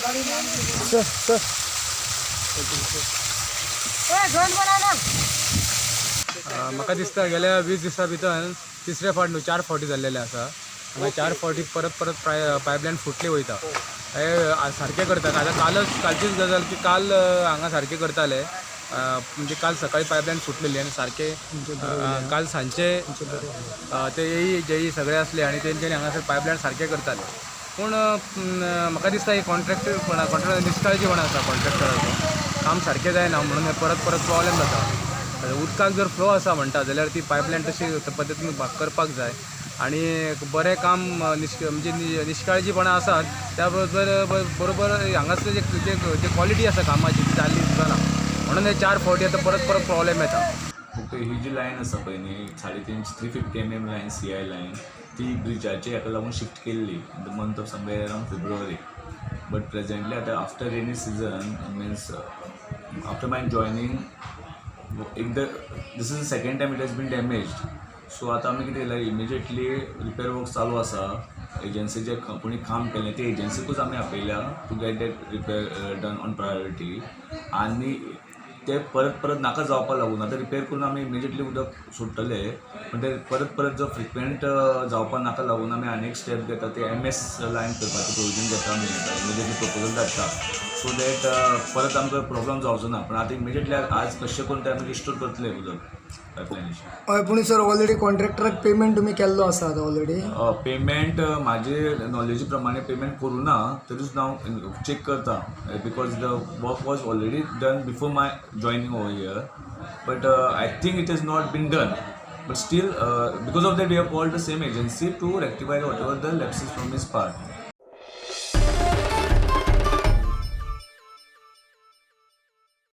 Sir sir. म्हाका दिसता गेल्या 20 दिसां भितर तिसरे फावट न्हू चार फावटी जाल्लेले आसा. हांगा चार फावटी परत परत पायपलायन फुटली वयता. हे सारकें करतात. आतां कालच कालचीच गजाल की काल हांगा सारकें करताले, म्हणजे काल सकाळी पायपलायन फुटलेली आनी सारकें काल सांजचे ते एई जेई सगळे आसले आनी तेंच्यांनी हांगासर पायपलायन सारकें करताले. पूण म्हाका दिसता हे कॉन्ट्रॅक्टर कॉन्ट्रॅक्टर निश्काळजीपणा आसा कॉन्ट्रॅक्टराचो. काम सारकें जायना म्हणून हे परत परत प्रॉब्लेम जाता. उदकाक जर फ्लो आसा म्हणटा जाल्यार ती पायपलायन तशी पद्दतीन करपाक जाय आनी बरें काम म्हणजे निश्काळजीपणा आसात. त्या बरोबर बरोबर हांगासर जे जे जे क्वॉलिटी आसा कामाची ती जाल्ली दिसना, म्हणून हे चार फावटी आतां परत परत प्रॉब्लेम येता. ओके, ही जी लायन आसा पळय न्ही, 3.5, 350 mm line, CI line, ती ब्रिजाचे हेका लागून शिफ्ट केल्ली in the month of somewhere around February. But presently आतां after rainy season, means after my joining, एकदां, this is the second time it has been damaged. So आतां आमी कितें केलां, इमिजिएटली रिपेर वर्क चालू आसा. एजन्सी जे कोणी काम केलें ते एजन्सीकूच आमी आपयल्या to get that repair done on priority. आनी ते परत परत नाका जावपा लागून आतां रिपेर करून आमी इमिजिएटली उदक सोडटले. पण ते परत परत जो फ्रिक्वेंट जावपा नाका लागून आमी आनी एक स्टेप घेता, ते एम एस लायन करपाचें प्रोविजन घेता आमी. आतां इमिजिएटली प्रपोजल धाडटा सो that परत आमकां प्रॉब्लम जावचो ना. पण आतां इमिजिएटली आज कशें करून ते आमी रिस्टोर करतले उदक पायपलायनीचें. हय, पूण सर, ऑलरेडी कॉन्ट्रॅक्टराक पेमेंट तुमी केल्लो आसा आतां ऑलरेडी? पेमेंट म्हाजे नॉलेजी प्रमाणे पेमेंट करूं ना, तरीच हांव चॅक करता because the work was already done before my joining over here, but I think it has not been done. But still, because of that, we have called the same agency to rectify whatever the lapses from his part.